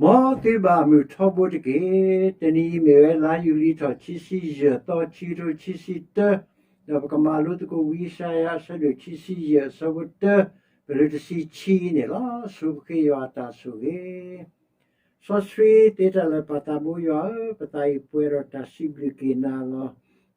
မ်သုဘၣ်မုာ်ထီဘိတက့ၢ်. တနံၤအံၤမ့ၢ်ဝဲလါယူၤလံထီၣ်ခံဆံယဲၢ်သီ ခံကထိခံဆံတၢ, ဒီးပကမၤလိသကိးဝံယၡါယၤအဆၢဒိၣ်ခံဆံယဲၢ်အဆၢဖိတၢ ပလၢတဆံဆံန့ၣ်လီၤ. ဆိပဃ့ယွၤအတၢ်ဆိၣ်ဂ့ၤ စီဆှံသ့တၢ်လၢာ်ပၢ်သးဘိယွၤဧၢ, ပသးအံၤပှဲၤဒီးတၢ်စံးဘျုးက့ၤနၤလီၤ.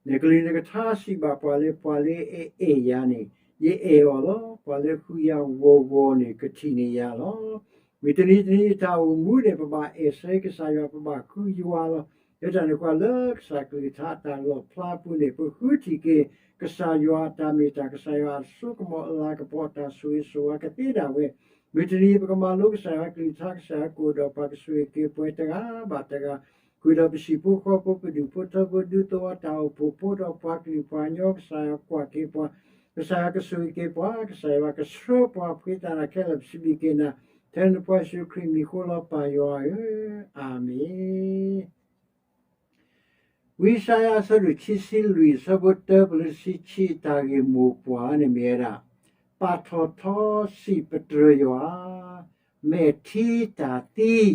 နကလုၢ်နကထါစံးဘၣ်ပှၤလၢ ပှၤလၢအအဲၣ်ယၤန့ၣ် ယအဲၣ်အီၤလီၤ. ပှၤလၢဃုယၤဂီၤဂီၤန့ၣ် ကထံၣ်န့ၢ်ယၤလီၤ. မုၢ်တနံၤတနံၤအတၢ်အိၣ်မူန့ၣ် ပဘၣ်အဲၣ်ဆၢကစၢ်ယွၤ ပဘၣ်ဃုယွၤလီၤ. လၢတၢ်န့ၣ်အဃိ လၢကစၢ်ကလုၢ်ကထါအတၢ်လီၣ်ဖျါအပူၤန့ၣ် ပဃုထံၣ်က့ၤ ကစၢ်ယွၤအတၢ်မ့ၢ်တၢ် ကစၢ်ယွၤအစိကမီၤအလၤကပီၤ တၢ်ဆိၣ်ဂ့ၤဆိၣ်ဝါကသ့ဒၣ်ဝဲ မုၢ်တနံၤပကမၤလိကစၢ်ယွၤကလုၢ်ကထါ ကစၢ်ယွၤကအိၣ်ဒီးပှၤ ကဆိၣ်ဂ့ၤက့ၤပှၤတဂၤဘၣ်တဂၤ, ဃုာ်ဒီးပဟံၣ်ဖိဃီဖိ ပဒူၣ်ဖိထၢဖိ ဒူသဝီတၢ်အိၣ်ဖှိၣ်ဖိဒီးပှၤကလုာ်ပှၤကညီ ကစၢ်ယွၤကွၢ်က့ၤပှၤ, ကစၢ်ယွၤကဆိၣ်ဂ့ၤက့ၤပှၤ, ကစၢ်ယွၤကဆှၢပှၤဖှံသးခဲလၢာ် ပစံးဘျုးက့ၤနၤ ထဲနဖိယ့ၣ်ၡူးခရံာ်မံၤအဃိလီၤ ပၢ်ယွၤဧၢ, အၤမ့ၣ်. ဝံယၡါယၤအဆၢဒိၣ်ခံဆံလွံၢ် အဆၢဖိတၢ ပလၢတဆံခံ တၢ်ဂ့ၢ်မိၢ်ပှၢ်န့ၣ်မ့ၢ်ဝဲဒၣ် ပာ်ထီၣ်ထီစံးပတြၢၤယွၤ, မဲာ်ထံတၢ်သံ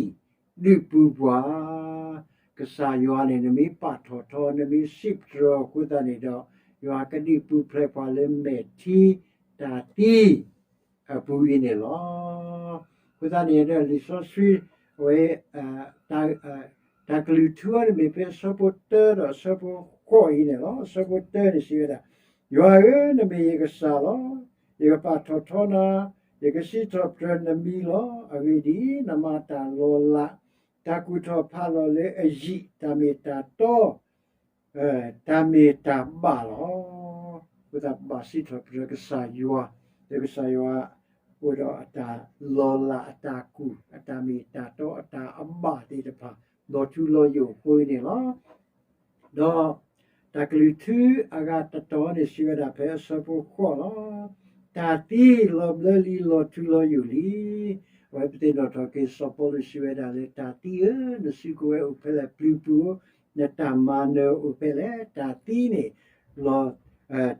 ဒုးပူၤပှၤ, ကစၢ်ယွၤန့ၣ် နမ့ၢ်ပာ်ထီၣ်ထီ နမ့ၢ်စံးပတြၢၤအဃိသတးန့ၣ်ဒီး ယွၤကဒုးပူၤဖျဲးပှၤလၢမဲာ်ထံတၢ်သံ အပူၤအံၤန့ၣ်လီၤ. အဃိသတးန့ၣ်ဒီး လံာ်စီဆှံ အဝဲ တၢ်ကလုၢ်ထူအံၤန့ၣ်မ့ၢ်ဖဲအဆၢဖိတၢဒီးအဆၢဖိဃိးအံၤန့ၣ်လီၤ. အဆၢဖိတၢန့ၣ်စံးဝဲဒၣ်, ယွၤဧၢ, နမ့ၢ်ယကစၢ်လီၤ. ယကပာ်ထီၣ်ထီနၤ, ယကစံးထီၣ်ပတြၢၤနမံၤလီၤ. အဂ့ၢ်ဒ်အံၤ, နမၤတၢ်လီၤလး, တၢ်ကူၣ်ထီၣ်ဖးလီၤလၢအယံာ်, တၢ်မ့ၢ်တၢ်တီ တၢ်မ့ၢ်တၢ်ဘၣ်လီၤ. အဃိသတးပဘၣ်စံးထီၣ်ပတြၢၤကစၢ်ယွၤ, လၢကစၢ်ယွၤ အိၣ်ဒီးအတၢ်လီၤလး အတၢ်ကူၣ်, အတၢ်မ့ၢ်တၢ်တီ အတၢ်အဘၣ်သ့ၣ်တဖၣ် လီၤထူလီၤယိာ်အဃိန့ၣ်လီၤ. ဒီးတၢ်ကလုၢ်ထူအဂၤတတီၤန့ၣ် စံးဝဲဒၣ်ဖဲအဆၢဖိဃိးလီၤ. တၢ်သံလီၤဘျၢလံ လီၤထူလီၤယိာ်လံ. အဝဲပသ့ၣ်နီၣ်ထီၣ်က့ၤ စီၤပီလူးစံးဝဲဒၣ်လၢ တၢ်သံဧၢ, နစုကဝဲၤအိၣ်ဖဲလဲၣ်, ပျုၤပူၤဧၢ, နတၢ်မၤနၢၤအိၣ်ဖဲလဲၣ်. တၢ်သံန့ၣ် လီၤ,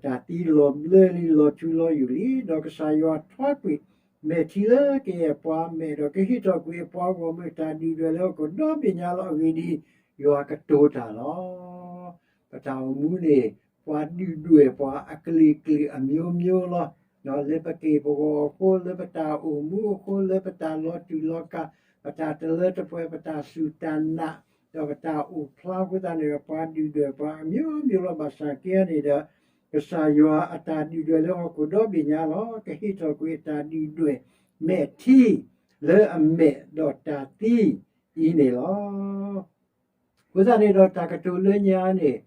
တၢ်သံလီၤဘျၢလံ လီၤထူလီၤယိာ်လံ. ဒီးကစၢ်ယွၤထွါကွံာ် မဲာ်ထံလၢကယဲၢ်ပှၤအမဲာ်, ဒီးကဟ့ၣ်ထီၣ်ကွံာ်အပှၤဂီၢ်မုၢ်အတၢ်ဒုၣ်ဒွဲၣ်လၢဟီၣ်ခိၣ်ဒီဘ့ၣ်ညါလီၤ. အဂ့ၢ်ဒ်အံၤ, ယွၤကတိၤတၢ်လီၤ. ပတၢ်အိၣ်မူန့ၣ် ပှၤဒုၣ်ဒွဲၣ်ပှၤအကလုာ်ကလုာ်အမျိုးမျိုးလီၤ. လၢပက့ၢ်ပဂီၤအဃိ, လၢပတၢ်အိၣ်မူအဃိ, လၢပတၢ်လီၤတူာ်လီၤကာ်, ပတၢ်တလၢတပှဲၤ, ပတၢ်စူၢ်တၢ်နာ်, ဒီးပတၢ်အိၣ်ဖျါအဃိသတးန့ၣ်ဒီး ပှၤဒုၣ်ဒွဲၣ်ပှၤအမျိုးမျိုးလီၤ. ဘၣ်ဆၣ်က့န့ၣ်ဒီး ကစၢ်ယွၤအတၢ်ဒုၣ်ဒွဲၣ်လၢဟီၣ်ခိၣ်ဒီဘ့ၣ်ညါလီၤ. ကဟ့ၣ်ထီၣ်ကွံာ်အတၢ်ဒုၣ်ဒွဲၣ် မဲာ်ထံ လၢအမဲာ်ဒီးတၢ်သံအံၤန့ၣ်လီၤ. အဃိသတးန့ၣ်ဒီး တၢ်ကတိၤလၢညါန့ၣ်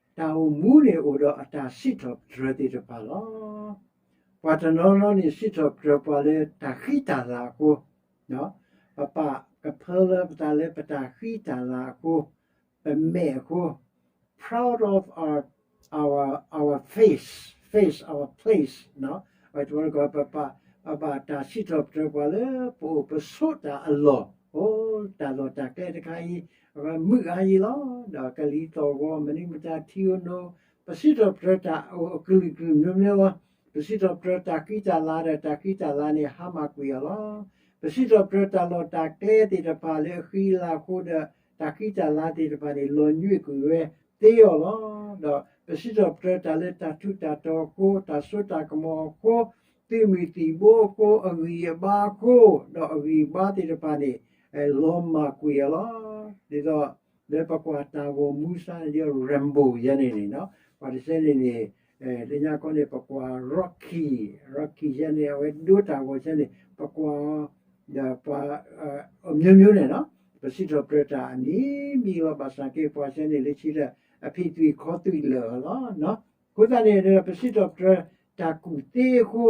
တၢ်အိၣ်မူန့ၣ်အိၣ်ဒီးအတၢ်စံးထီၣ်ပတြၢၤသ့ၣ်တဖၣ်လီၤ. ပှၤတနီၤနီၤန့ၣ် စံးထီၣ်ပတြၢၤပှၤလၢတၢ်ဃံတၢ်လၤအဃိ, ပပာ်ကဖၢလၢပသးလၢပတၢ်ဃံတၢ်လၤအဃိ, ပမဲာ်အဃိ, proud of our, our, our face, face, our place, အဝဲတဘျီတခီၣ် ပဘၣ်တၢ်စံးထီၣ်ပတြၢၤပှၤလၢပအိၣ်ပဆိးတၢ်အလီၢ်, အိၣ်တၢ်လီၢ်တၢ်ကျဲတခါအံၤ အဝဲမုာ်အါယံၤလီၤ. ဒီးကလံၤသီၣ်ဂီၤ မနုၤမတၤထံဧိၤနိ, ပစံးထီၣ်ပတြၢၤတၢ်အိၣ်အကလုာ်ကလုာ်မျိုးမျိုးလီၤ. ပစံးထီၣ်ပတြၢၤတၢ်ဃံတၢ်လၤဒီး တၢ်ဃံတၢ်လၤန့ၣ် ဟါမၢ်ကွံာ်အီၤလီၤ. ပစံးထီၣ်ပတြၢၤတၢ်လီၢ်တၢ်ကျဲသ့ၣ်တဖၣ်လၢအဃံအလၤအဃိဒီး တၢ်ဃံတၢ်လၤသ့ၣ်တဖၣ်န့ၣ် လီၤညွံးကွံာ်ဝဲသ့အီၤလီၤ. ဒီးပစံးထီၣ်ပတြၢၤတၢ်လၢတၢ်ထူးတၢ်တီၤအဃိ, တၢ်စိတၢ်ကမီၤအဃိ, သုးမုၢ်သံၣ်ဘိအဃိ, အဂံၢ်အဘါအဃိ, ဒီးအဂံၢ်အဘါသ့ၣ်တဖၣ်န့ၣ် လီၤမၢ်ကွံာ်အီၤလီၤ. ဒ်သိး လၢပကွၢ်တၢ်ဂီၤမူစ့ၢ်န့ၣ် Rambo ယဲန့ၣ်န့ၣ်, ပှၤတစဲန့ၣ်န့ၣ် လၢညါခီန့ၣ် ပကွၢ် Rocky, Rocky ယဲန့ၣ် အဝဲဒိတၢ်ဂီၤစ့ၢ်န့ၣ် ပကွၢ် ဒီးပှၤ အမျိုးမျိုးန့ၣ်လီၤ. ပစံးထီၣ်ပတြၢၤတၢ်အမံၤမံၤလီၤ. ဘၣ်ဆၣ်က့ ပှၤစ့ၢ်န့ၣ် လၢခံဒီးအဖံးသွံၣ်ခီသွံၣ်လၢာ်လီၤ. အဃိသတးန့ၣ်ဒီး ပစံးထီၣ်ပတြၢၤတၢ်ကူၣ်သ့အဃိ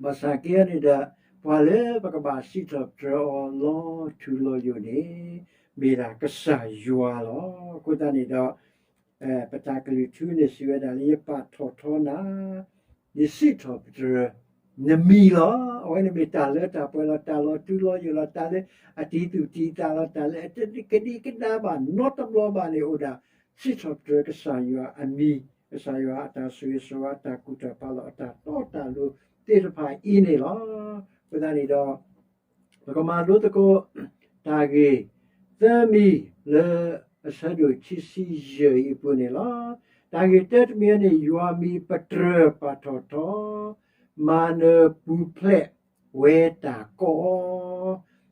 ဘၣ်ဆၣ်က့န့ၣ်ဒီး ပှၤလၢပကဘၣ်စံးထီၣ်ပတြၢၤအီၤလီၤထူလီၤယိာ်န့ၣ် မ့ၢ်ဒၣ်ကစၢ်ယွၤလီၤ. အဃိသတးန့ၣ်ဒီး ပတၢ်ကလုၢ်ထူန့ၣ်စံးဝဲဒၣ်လၢ ယပာ်ထီၣ်ထီနၤ, ယစံးထီၣ်ပတြၢၤနမံၤလီၤ. အဝဲန့ၣ်မ့ၢ်တၢ်လၢတၢ်ပှဲၤလီၤ, တၢ်လီၤထူလီၤယိာ်လီၤ, တၢ်လၢအတံၤသူၣ်တံၤသးလီၤ, တၢ်လၢအတကဒံကဒါဘၣ်နီတဘျီဘၣ်န့ၣ် အိၣ်ဒၣ် စံးထီၣ်ပတြၢၤကစၢ်ယွၤအမံၤ, ကစၢ်ယွၤအတၢ်ဆိၣ်ဂ့ၤဆိၣ်ဝါ, တၢ်ကူၣ်တၢ်ဖးလီၤ, အတၢ်တီတၢ်လိၤသ့ၣ်တဖၣ်အံၤန့ၣ်လီၤ. အဃိသတးန့ၣ်ဒီး ပကမၤလိသကိး တၢ်ဂ့ၢ်သၢမံၤလၢအဆၢဒိၣ်ခံဆံယဲၢ်အံၤအပူၤန့ၣ်လီၤ. တၢ်ဂ့ၢ်တၢတမံၤန့ၣ် ယွၤမံၤပတြၢၤပာ်ထီၣ်ထီ, မၤနၢၤပူၤဖျဲးဝဲတၢ်ကီ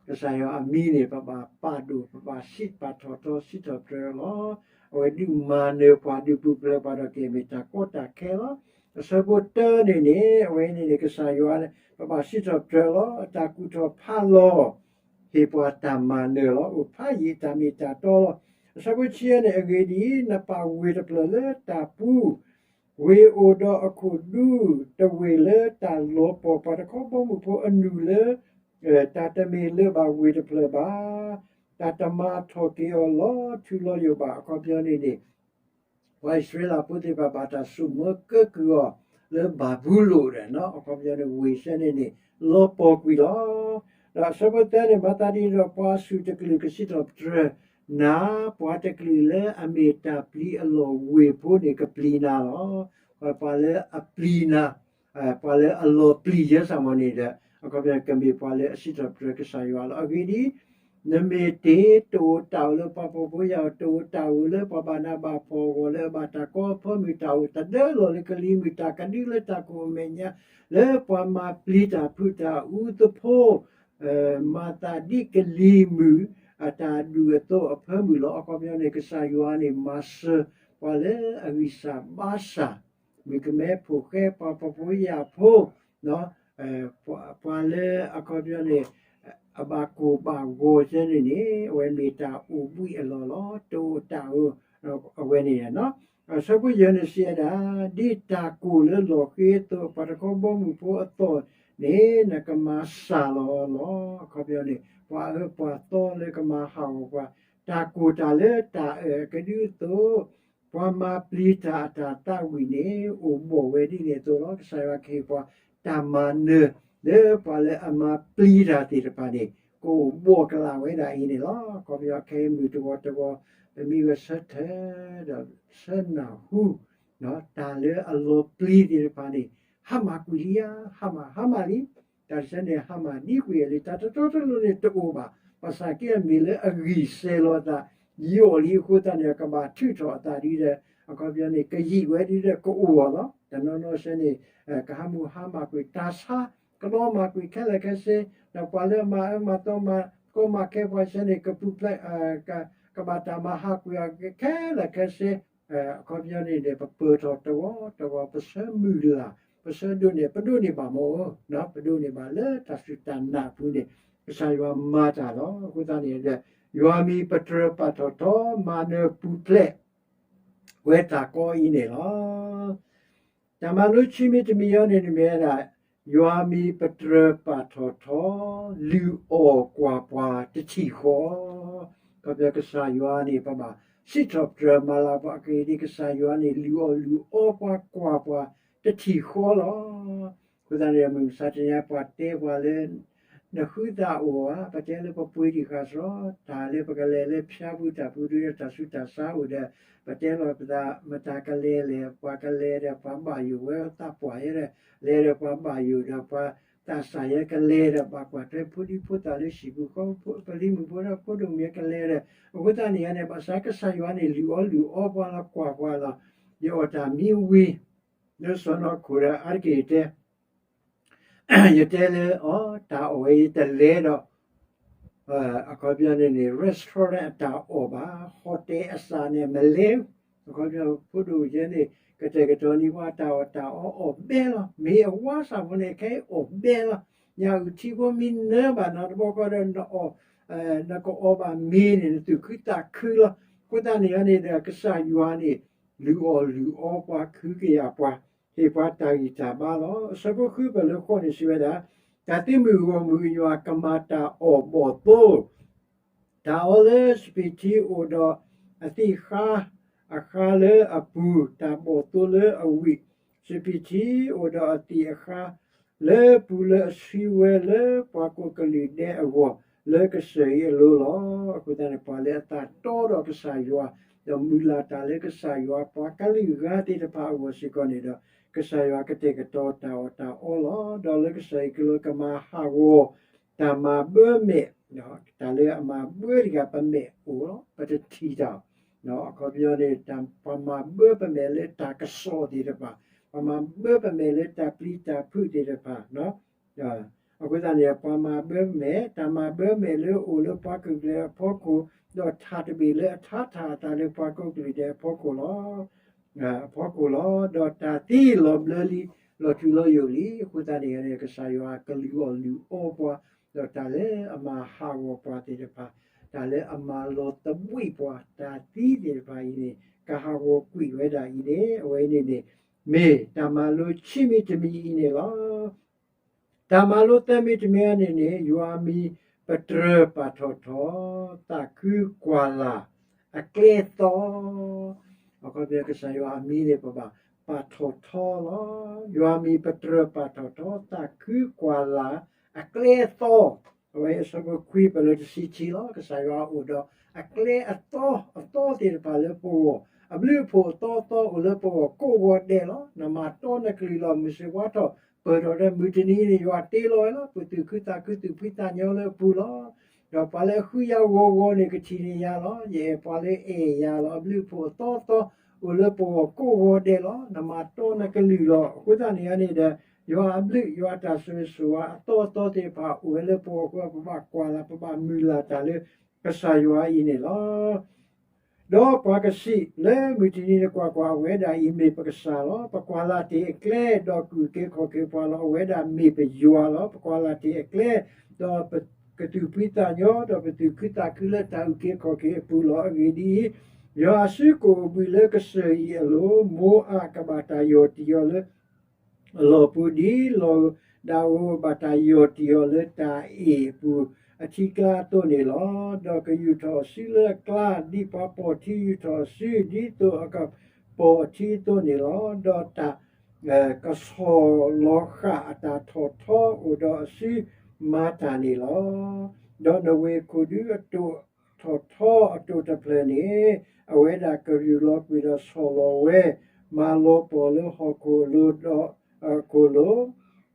ကစၢ်ယွၤအမံၤန့ၣ် ပဘၣ်ပာ်ဒိၣ် ပဘၣ်စံးပာ်ထီၣ်ထီ စံးထီၣ်ပတြၢၤလီၤ. အဝဲဒုးမၤနၢၤပှၤ ဒုးပူၤဖျဲးပှၤဒီးက့ၤမ့ၢ်တၢ်ကီတၢ်ခဲလီၤ. အဆၢဖိတၢန့ၣ်န့ၣ် အဝဲန့ၣ်န့ၣ် ကစၢ်ယွၤန့ၣ် ပဘၣ်စံးထီၣ်ပတြၢၤလီၤ. အတၢ်ကူၣ်ထီၣ်ဖးလီၤ ဟ့ၣ်ပှၤတၢ်မၤနၢၤလီၤ. အိၣ်ဖးယံာ်အတၢ်မ့ၢ်တၢ်တီလီၤ. အဆၢဖိဆံန့ၣ် အဂ့ၢ်ဒ်အံၤ, နပာ်ဝ့ၢ်တဖျၢၣ်လၢတၢ်ပူၤ ဝ့ၢ်အိၣ်ဒီးအခိၣ်ဒူတဝ့ၢ်လၢတၢ်လီၤပှီၢ်ပှၤတခီဘီမုၢ်ဖိအနုၢ်လၢ တၢ်တမ့ၢ်လၢၤဘၣ်ဝ့ၢ်တဖျၢၣ်ဘၣ်, တၢ်တမၤထီၣ်က့ၤအီၤလီၤထူလီၤယိာ်ဘၣ်. အခီပညီန့ၣ်န့ၣ် ပှၤအံၣ်စရ့လးဖိသ့ၣ်တဖၣ်ဘၣ်တၢ်ဆိၣ်မၢကၢကုၢ်အီၤလၢဘၤဘူလိၣ်ဒီး အခီပညီန့ၣ် ဝ့ၢ်ဆၢန့ၣ်န့ၣ် လီၤပှီၢ်ကွံာ်လီၤ. ဒီးအဆၢဖိသၢန့ၣ် မၤသးဒ်န့ၣ်ဒီး ပှၤဆူၣ်တကလုာ်ကစံးထီၣ်ပတြၢၤနၤ, ပှၤတကလုာ်လၢအမ့ၢ်တၢ်ပျံၤအလီၢ်ဝ့ၢ်ဖိန့ၣ် ကပျံၤနၤလီၤ. ပှၤလၢအပျံၤနၤ ပှၤလၢအလီၤပျံၤယဲစၢ်မီၤန့ၣ်ဒီး အခီပညီကမ့ၢ်ပှၤလၢအစံးထီၣ်ပတြၢၤကစၢ်ယွၤလီၤ. အဂ့ၢ်ဒ်အံၤ, နမ့ၢ်တ့ၢ်တအိၣ်တၢ်အိၣ်လၢပှၤဖှီၣ်ဖိယာ်အီၤ, တအိၣ်တၢ်အိၣ်လၢပှၤဘၣ်နးဘၣ်ဖှီၣ်အဂီၢ်, လၢအဘၣ်တၢ်ကီအဖၢမုၢ်, တၢ်အိၣ်တဒၢလီၢ်လၢကလံၤမုၢ်, တၢ်ကဒုလၢတၢ်ကိၣ်အမဲာ်ညါ, လၢပှၤမၤပျံၤတၢ်ဖုးတၢ်အူသဖိ မၤသးဒ်ကလံၤမုၢ်အတၢ်ဒူၣ်အသိးအဖၢမုၢ်လီၤ. အခီပညီန့ၣ် ကစၢ်ယွၤန့ၣ် မၤစၢၤပှၤလၢအဂံၢ်စၢ်ဘါစၢ်, မုၣ်ကမဲဖိဃဲ ပှၤဖှီၣ်ဖိယာ်ဖိ, ပှၤလၢအခီပညီန့ၣ် အဘၣ်ကိၢ်ဘၣ်ဂီၤဆၢန့ၣ်န့ၣ် အဝဲမ့ၢ်တၢ်အိၣ်ဘှံးအလီၢ်လီၤ. တအိၣ်တၢ်အိၣ် အဝဲန့ၣ် အဆၢဖိယဲၢ်န့ၣ်စံးဝဲဒၣ်, ဒ်တၢ်ကိၢ်လၢလီၢ်ဃ့အသိး ပှၤတခီဘီမုၢ်ဖိအသီၣ်န့ၣ် နကမၤစၢ်လီၤလီၤ. အခီပညီန့ၣ် ပှၤအၢပှၤသီလၢကမၤဟးဂီၤပှၤ, တၢ်ကိၢ်တၢ်လၢတၢ်အၢၣ်အကဒုအသိး ပှၤမၤပျံၤတၢ်အတၢ်သးဝံၣ်န့ၣ် အိၣ်ဘှီၣ်ဝဲဒ်န့ၣ်အသိးလီၤ. ကစၢ်ယွၤကဟ့ၣ်ပှၤတၢ်မၤနၢၤ လၢပှၤလၢအမၤပျံၤတၢ်သ့ၣ်တဖၣ်န့ၣ် ကအိၣ်ဘှီၣ်ကလာ်ဝဲဒၣ်အံၤန့ၣ်လီၤ. အခီပညီခဲအံၤမုၢ်တဂီၤတဂီၤ ပမ့ၢ်ဂဲၤဆၢထၢၣ် ဒီးဆၢနၢ်ဟူ တၢ်လၢအလီၤပျံၤသ့ၣ်တဖၣ်န့ၣ် ဟါမၢ်ကွံာ်လံဧါ, ဟါမၢ် ဟါမၢ်လံ. တၢ်တဆၢန့ၣ် ဟါမၢ်ဒံကွံာ်လံ, တၢ်တတီတလိၤန့ၣ်တအိၣ်ဘၣ်. ဘၣ်ဆၣ်က့မ့ၢ်လၢအဂံၢ်စဲၤလီၤအသး ယိာ်လံအဃိသတးန့ၣ် ကဘၣ်ထုးထီၣ်အသးဒ်ဒီး အခီပညီန့ၣ် ကယံာ်ဝဲဒ်ဒီးကအိၣ်အီၤလီၤ. တနီၤနီၤဆၢန့ၣ် ကဟးမုၢ်ဟါမၢ်ကွံာ် တၢ်ဆါကလီမၢ်ကွံာ်ခဲလၢာ်ခဲဆ့, ဒီးပှၤလၢအမၤအၢမၤသီမၤကီမၤခဲပှၤဆၢန့ၣ် ကပူၤဖျဲး ကဘၣ်တၢ်မၤဟးကွံာ်အီၤခဲလၢာ်ခဲဆ့ အခီပညီန့ၣ်ဒီး ပပၢၢ်ထီၣ်တဝီတဝီ ပဆၢမုၢ်လၢ် ပဆၢဒိးန့ၢ် ပဒိးန့ၢ်ဘၣ်မ့ၢ် ပဒိးန့ၢ်ဘၣ်လၢတၢ်စူၢ်တၢ်နာ်အပူၤန့ၣ် ကစၢ်ယွၤမၤတၢ်လီၤ. အဃိသတးန့ၣ်ဒီး ယွၤမံၤပတြၢၤပာ်ထီၣ်ထီ မၤနၢၤပူၤဖျဲး ဝဲတၢ်ကီအံၤန့ၣ်လီၤ. တၢ်မၤလိခံမံၤတမံၤအံၤန့ၣ် မ့ၢ်ဝဲဒၣ် ယွၤမံၤပတြၢၤပာ်ထီၣ်ထီ လုၢ်အီၣ်ကွၢ်ပှၤတထံၣ်ဃီ ခီဖျိကစၢ်ယွၤန့ၣ် ပဘၣ်စံးထီၣ်ပတြၢၤမၤလၤပှၤအဂ့ၢ်ဒ်အံၤ ကစၢ်ယွၤန့ၣ် လုၢ်အီၣ်လုၢ်အီပှၤကွၢ်ပှၤတထံၣ်ဃီလီၤ. အဃိသတးန့ၣ် မုၢ်မဆါတနံၤ ပှၤတဲပှၤလၢ နဃုသးအိၣ်ဧါ, ပတဲလၢပပှ့ၤဒံးဃာ်စ့ၢ်, တၢ်လၢပကလဲၤလၢဖၠါပူၤတၢ်ပူၤဒုဒီး တၢ်ဆူးတၢ်ဆါအိၣ်ဒီး ပတဲလီၤပသး မတၤကလဲၤလဲၣ်, ပှၤကလဲၤဒီးပှၤဘၣ်ယိၣ်ဝဲသးပှၢ်ယဲဒီး လဲၤဒီးပှၤဘၣ်ယိၣ်ဒီးပှၤသးစၢ်ယဲကလဲၤဒီး ဘၣ်ကွၢ်ထွဲဖိဒံဖိသၣ်လၢဟံၣ်ပူၤဃီပူၤ ပလံၤမုၣ်ဖိဒီးဖိဒိၣ်မုၣ်ယဲကလဲၤဒီး အဃိသတးန့ၣ်န့ၣ် ဘၣ်ဆၣ်ကစၢ်ယွၤန့ၣ် လုၢ်အီၣ်လုၢ်အီပှၤလီၤကွၢ်ပှၤလီၤ. ယအီၣ်တၢ်မံဝံၤ လၢစီၢ်နီၤခိၣ်ဒီးအါတက့ၢ်ယတဲ ယတဲလၢအီၤ တၢ်အီၣ်ဝဲယတလဲၤဒီး အခီပညီန့ၣ်န့ၣ် restaurant အတၢ်အီၣ်ဘၣ် hotel အစၢ်န့ၣ် မလဲၤ အခီပညီ ဖိဒိၣ်ယဲန့ၣ် ကတဲာ်ကတီၤန့ၢ်ပှၤတၢ်အီၣ်တၢ်အီအီၣ်ဘဲလီၤ. မ့ၢ်အဝါစၢ်ဖိန့ၣ် ခဲအံၤအီၣ်ဘဲလီၤ. ညၣ်အုၣ်ထံဖိမ့ၢ်နၢဘၣ်နီတဘျီဃီဒီး နအီၣ် နကအီၣ်ဘၣ်မ့ၤန့ၣ် နသူၣ်ခုသးခုလီၤ. အဃိသတးန့ၣ်န့ၣ်ဒီး ကစၢ်ယွၤန့ၣ် လုၢ်အီၣ်လုၢ်အီပှၤ ခုကယာ်ပှၤ ဟ့ၣ်ပှၤတၢ်ဂံၢ်တၢ်ဘါလီၤ. အဆၢဖိဃု ပလၢဃိးန့ၣ် စံးဝဲဒၣ်, တၢ်သ့မုၣ်ဂီၢ်မုၢ်အယွၤကမၤတၢ်အီၣ်ဘီၣ်သိ တၢ်အီလၢစပံးထံအိၣ်ဒီးအသံၣ်ဃါ အဃါလၢအပူၤ တၢ်ဘီၣ်သိလၢအဝံၣ် စပံးထံအိၣ်ဒီးအသံၣ်အဃါ လၢပူၤလၢအဆှံဝဲလၢပှၤကိးကလုာ်ဒဲးအဂီၢ် လၢကစၢၢ်အံၤအလိၤလီၤ. အဃိသတးန့ၣ် ပှၤလၢအသးတီဒီးကစၢ်ယွၤ ဒီးမုၢ်လၢ်တၢ်လၢကစၢ်ယွၤ ပှၤကလုာ်ဂၤသ့ၣ်တဖၣ်အဂီၢ်စ့ၢ်ကီးန့ၣ်ဒီး ကစၢ်ယွၤကတဲာ်ကတီၤတၢ်အီၣ်တၢ်အီလီၤ. ဒီးလၢကစၢၢ်အံၤအလိၤကမၤဟးဂီၤ တၢ်မၤဘၢမဲာ် တၢ်လၢအမၤဘၢတဂၤ ပမဲာ်အိၣ်လီၤ, ပတထံၣ်တၢ်, အခီပညီန့ၣ် ပှၤမၤဘၢပမဲာ်လၢတၢ်ကစီၣ်သ့ၣ်တဖၣ်, ပှၤမၤဘၢပမဲာ်လၢတၢ်ပျံၤတၢ်ဖုးသ့ၣ်တဖၣ်, အဃိသတးန့ၣ် ပှၤမၤဘၢပမဲာ်, တၢ်မၤဘၢပမဲာ်လၢအိၣ်လၢပှၤကလုာ်အဖီခိၣ်, ဒီးထးတဘ့ၣ်လၢအထါထၣ်အသးလၢပှၤကလုာ်ဒဲးအဖီခိၣ်လီၤ. အဖီခိၣ်လီၤ. ဒီးတၢ်သံလီၤဘျၢလံ, လီၤထူလီၤယိာ်လံ. အဃိသတးန့ၣ် ကစၢ်ယွၤကလုၢ်အီၣ်လုၢ်အီပှၤ, ဒီးတၢ်လၢအမၤဟးဂီၤပှၤသ့ၣ်တဖၣ်, တၢ်လၢအမၤလီၤသဘှံးပှၤ, တၢ်သံသ့ၣ်တဖၣ်အံၤန့ၣ် ကဟးဂီၤကွံာ်ဝဲဒၣ်အံၤန့ၣ် အဝဲအံၤန့ၣ်န့ၣ် မ့ၢ်တၢ်မၤလိဆံမံၤတမံၤအံၤန့ၣ်လီၤ. တၢ်မၤလိသၢမံၤတမံၤအံၤန့ၣ်န့ၣ် ယွၤအမံၤပတြၢၤပာ်ထီၣ်ထီ, သးခုကွၢ်လၢ်အကျဲအသီ, အခီပညီ ကစၢ်ယွၤအမံၤန့ၣ် ပဘၣ်ပာ်ထီၣ်ထီလီၤ. ယွၤအမံၤပတြၢၤပာ်ထီၣ်ထီ, သးခုကွၢ်လၢ်အကျဲအသီ, အဝဲအဆၢဖိခွံ ပလၢတဆံခံလီၤ. ကစၢ်ယွၤအိၣ်ဒီးအကျဲအသီ, အသီသ့ၣ်တဖၣ်လၢပဂီၢ်, အဘျုးအဖှိၣ်အသီအသီအိၣ်လၢပဂီၢ်ကိးဂီၤဒဲးလီၤ. နမၤတီနကလုၢ်လီၤ. မုၢ်စ့ၣ်ဝါထီၣ်ပၢၢ်ထီၣ်ဒီး မုၢ်တနံၤန့ၣ် ယွၤတ့လီၤဝဲလီၤ. ပသူၣ်ခုသးခု သူၣ်ဖှံသးညီလၢအပူၤလီၤ. ဒီးပှၤလၢအဃုယၤဂီၤဂီၤန့ၣ် ကထံၣ်န့ၢ်ယၤလီၤ. ယအဲၣ်ပှၤလၢအဲၣ်ယၤလီၤ. အဘျုးအဖှိၣ်အသီအသီ အိၣ်လၢပဂီၢ်ကိးဂီၤဒဲးလီၤ. နမၤတီနကလုၢ်လီၤ. အဃိသတးန့ၣ်န့ၣ်ဒီး ယွၤအဘျုး ယွၤတၢ်ဆိၣ်ဂ့ၤဆိၣ်ဝါအသီအသီသ့ၣ်တဖၣ် အိၣ်ဝဲလၢပဂီၢ်အဃိ ပဘၣ်ကွၢ်လၢ် ပဘၣ်မုၢ်လၢ်တၢ်လၢကစၢ်ယွၤအံၤန့ၣ်လီၤ. ဒီးပှၤကစံးလၢမုၢ်တနံၤန့ၣ် ကွၢ်ကွၢ်, အဝဲဒၣ်အံၤမ့ၢ်ပကစၢ်လီၤ. ပကွၢ်လၢ်တ့ၢ်အကျဲ, ဒီးကအုၣ်က့ၤခီၣ်က့ၤပှၤလီၤ. အဝဲဒၣ်မ့ၢ်ပယွၤလီၤ. ပကွၢ်လၢ်တ့ၢ်အကျဲ, ဒီးပကသူၣ်ဖှံသးညီ, ဒီးပသူၣ်ခုသးခုလၢတၢ်အုၣ်က့ၤခီၣ်က့ၤအပူၤလီၤ. အဂ့ၢ်ဒ်အံၤ, ယွၤအစုကအိၣ်ဘှံးလၢကစၢၢ်အံၤအလိၤ, မိအးကဘၣ်တၢ်ယီၢ်တံၢ်အီၤလၢ အလီၢ်ပူၤ, ဒ်လီၢ်ဒၣ်ဧိၤဘၣ်တၢ်ယီၢ်တံၢ်အီၤလၢတၢ်အ့ၣ်အပူၤ အထံကျါအသိးန့ၣ်လီၤ. ဒီးကယူာ်ထီၣ်အစုလၢအကျါ, ဒ်ပှၤပိာ်ထံယူာ်ထီၣ်အစု, ဒ်သိးအကပိာ်အထံအသိးန့ၣ်လီၤ. ဒီးတၢ်ကဆီၣ်လီၤဃာ်အတၢ်ထီၣ်ထီအိၣ်ဒီးအစုမၤတၢ်န့ၣ်လီၤ. ဒီးနဝ့ၢ်ခိၣ်ဒူအတိာ်ထီၣ်ထီအတိာ်တဖျၢၣ်န့ၣ် အဝဲဒၣ်ကရူၢ်လီၤကွံာ်ဒီးဆီၣ်လီၤဝဲ, မၤလီၤပှီၢ်လၢဟီၣ်ခိၣ်အလိၤဒီး အခိၣ်လိၤ,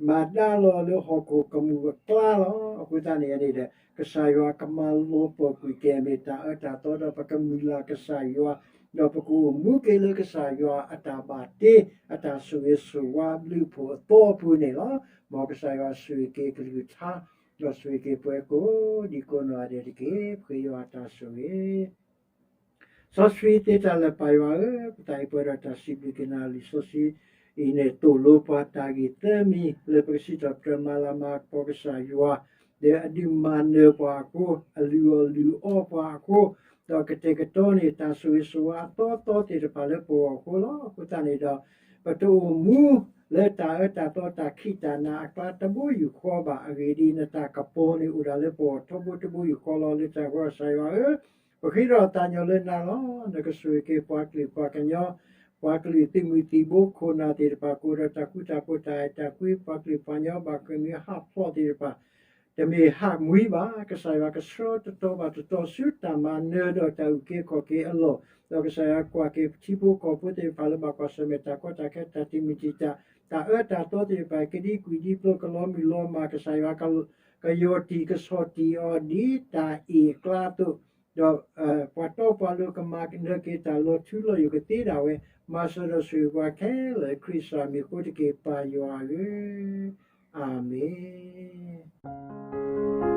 မၤဒါလီၤလၢဟီၣ်ခိၣ်ကမူၣ်အကျါလီၤ. အဃိသတးန့ၣ်န့ၣ်ဒီး ကစၢ်ယွၤကမၤလီၤပှီၢ်ကွံာ်က့ၤ မ့ၢ်တၢ်အၢတၢ်သီ ဒီးပကမုၢ်လၢ်ကစၢ်ယွၤ, ဒီးပကအိၣ်မူက့ၤလၢကစၢ်ယွၤအတၢ်ဘၣ်တ့, အတၢ်ဆိၣ်ဂ့ၤဆိၣ်ဝါအဘျုးအဖှိၣ်အသီအပူၤန့ၣ်လီၤ. မ်ကစၢ်ယွၤဆိၣ်ဂ့ၤက့ၤကလုၢ်ကထါ, ဒီးဆိၣ်ဂ့ၤက့ၤပှၤကိးဒံကိးနီၢ်ဂၤဒဲးတက့ၢ်. ပဃ့ယွၤအတၢ်ဆိၣ်ဂ့ၤ စီဆှံသ့တၢ်လၢာ်ပၢ်ယွၤဧၢ, ပသးအံၤပှဲၤဒီးတၢ်စံးဘျုးက့ၤနၤလံာ်စီဆှံအံၤန့ၣ် သိၣ်လိပှၤတၢ်ဂ့ၢ်သၢမံၤ လၢပကစံးထီၣ်ပတြၢၤမၤလၤမၤကပီၤကစၢ်ယွၤ, ဒီးအဒုးမၤနၢၤပှၤအဃိ, အလုၢ်အီၣ်လုၢ်အီပှၤအဃိ, ဒီးကတဲာ်ကတီၤန့ၢ်တၢ်ဆိၣ်ဂ့ၤဆိၣ်ဝါအသီအသီသ့ၣ်တဖၣ်လၢပဂီၢ်အဃိလီၤ. အဃိသတးန့ၣ်ဒီး ပတအိၣ်မူလၢတၢ်အၢတၢ်သီတၢ်ခံးတၢ်နၤအကျါတဘိယူၢ်ဃီဘၣ်. အဂ့ၢ်ဒ်အံၤ, နတၢ်ကပီၤန့ၣ်အိၣ်ဒၣ်လၢပဂီၢ်ထီဘိတဘိယူၢ်ဃီလီၤ. လၢတၢ်ဂီၤကစၢ်ယွၤဧၢ, ပဃ့ထီၣ်သးညီလၢနၤလီၤ. နကဆိၣ်ဂ့ၤက့ၤပှၤကလုာ်ပှၤကညီ, ပှၤကလုာ်သုးမုၢ်သံၣ်ဘိခိၣ်နၢ်သ့ၣ်တဖၣ် ကအိၣ်ဒီးတၢ်ဃူတၢ်ဖိးတၢ်အဲၣ်တၢ်ကွံ, ပှၤကလုာ်ပှၤကညီဘၣ်ဃ့ၢ်မှံဟးဖျိးသ့ၣ်တဖၣ် တမ့ၢ်ဟးမှံဘၣ်. ကစၢ်ယွၤကဆှၢတတီၤဘၣ်တတီၤဆူတၢ်မၤနၢၤဒီးတၢ်အုၣ်က့ၤခီၣ်က့ၤအလီၢ်, ဒီးကစၢ်ယွၤကွၢ်က့ၤထံဖိကီၢ်ဖိသ့ၣ်တဖၣ်လၢဘၣ်ကွၢ်ဆၢၣ်မဲာ်တၢ်ကီတၢ်ခဲ တၢ်တမံၤတံာ်တာ် တၢ်အၢတၢ်သီသ့ၣ်တဖၣ် ကဒံကွံာ်ဒံဖျိး ကလီၤမုၢ်လီၤမၢ်, ကစၢ်ယွၤ ကယီၢ်တံၢ်ကဆီၣ်တံၢ်အီၤဒ်တၢ်အ့ၣ်အကျါအသိး, ဒီး ပှၤတီပှၤလိၤကမၤနၢၤက့ၤတၢ်လီၤထူလီၤယိာ်ကသ့ဒၣ်ဝဲ, မၤစၢၤဒီးဆိၣ်ဂ့ၤပှၤခဲလၢာ် ခရံာ်ကစၢ်မံၤအဃိတက့ၢ် ပၢ်ယွၤဧၢ, အၤမ့ၣ်.